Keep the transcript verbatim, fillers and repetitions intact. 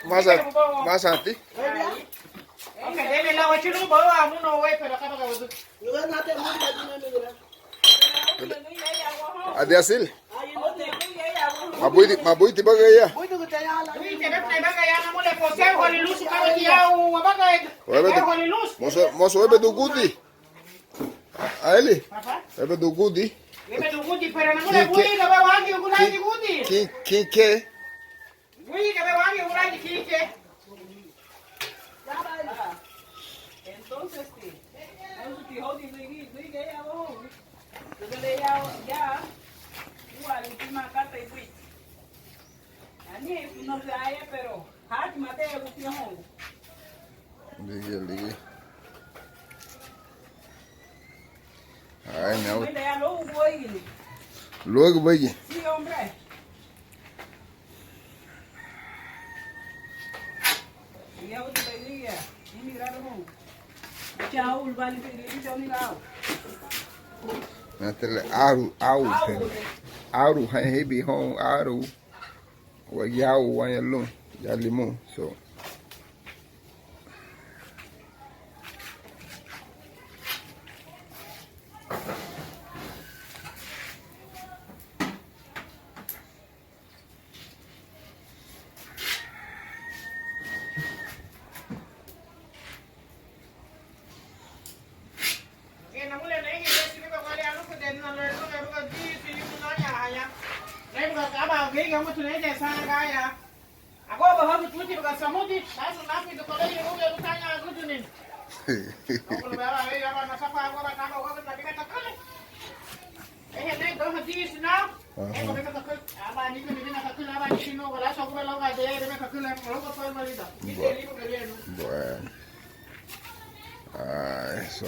Masanti. Adiasi le. Mabuiti, mabuiti bagaya. Webedu, mosu, mosu webedu gudi. Aeli. Webedu gudi. Ki, ki, ki, ki, ki. Entonces, ti, entonces, ti, hodi, hodi, hodi, ya, ya, ya, ua, última carta y fui. Ani, no sé, ay, pero, hati, mate, ya, gutiérrez. Ligi, ligi. Ay, no. Luego, luego. Sí, hombre. Natele aru, au, aru, hai, hebi, hon, aru. Wa yau, wa ya lun, ya limun, so. Aha. Bueno. Bueno. Ah, eso.